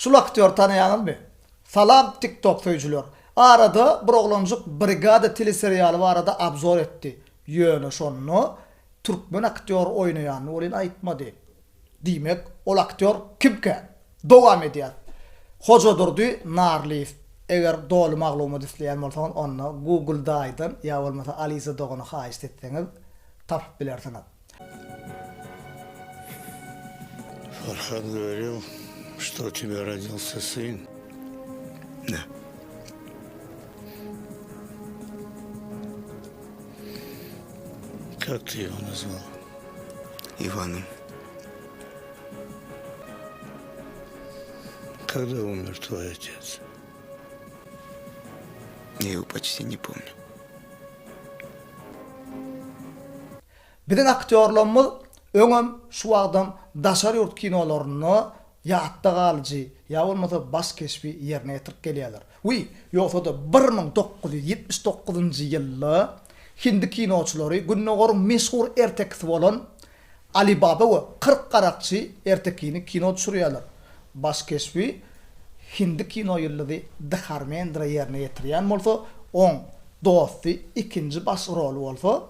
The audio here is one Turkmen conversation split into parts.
Şul aktýory tanaýaňyzmy? Salam TikTok söýüjiler. Arada bir oglanjyk Brigada teleserialy barada obzor etdi. Ýöne şonda türkmen aktýor oýnaýanyny welin aýtmady. Diýmek, ol aktýor kimkä? Dowam edýäs. Hojadurdy Narlyýew. Eger doly maglumat isleýän bolsaňyz onda Google daýydan ýa bolmasa Alisa dogany haýyşt etseňiz tapyp bilersiňiz. Farhad говорил, что у тебя родился сын. Да. Как ты его назвал? Иваном. Когда умер твой отец? Я его почти не помню. Biziň aktýorlarymyz öňem şu wagtam daşary ýurt kinolarynda ýatda galyjy ýa bolmasa baş keşbi ýerine ýetirip gelýärler. Wiý, ýogsa-da 1979-njy ýylda hindi kinoçylary Gündogaryň meşhur ertekisi bolan Alibaba we 40 garakçy ertekini kino düşürýärler. Baş keşbi hindi kino ýyldyzy Dharmendra ýerine ýetirýän bolsa, oň dosty ikinji baş roly bolsa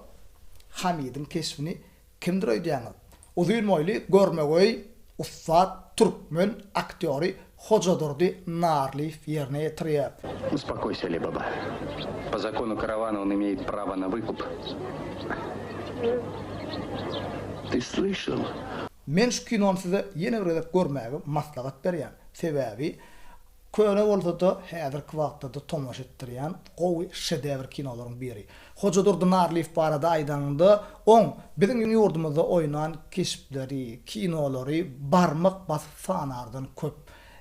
Hamidiň keşbini kimdir öýdýäňiz? Uzyn boýly, görmegeý, ussat türkmen aktýory Hojadurdy Narlyýew ýerine ýetirýär. Uspokоýся, Ali baba. Po zakonu karavana on imeýet prawo na wykup. Ty slyşal? Men şu kinony size ýene bir gezek görmäge maslahat berýän. Sebäbi Köne bolsa-da, häzirki wagtda-da tomaşa etdirýän gowy şedewr kinolaryň biri. Hojadurdy Narlyýew barada aýdanyňda, oň biziň ýurdumyzda oýnan keşpleri, kinolary barmak basyp sanardan köp.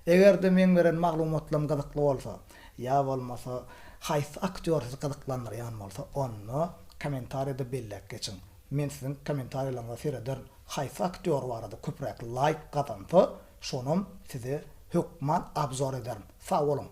Eger-de meň beren maglumatlarym gyzykly bolsa, ýa bolmasa haýsy aktýor sizi gyzyklandyrýan bolsa, onda kommentariýada belläp geçiň. Men siziň kommentariýalaryňyza serederin. Haýsy aktýor barada köpräk laýk gazansa, şonam size hökman obzor ederin. Sag boluň.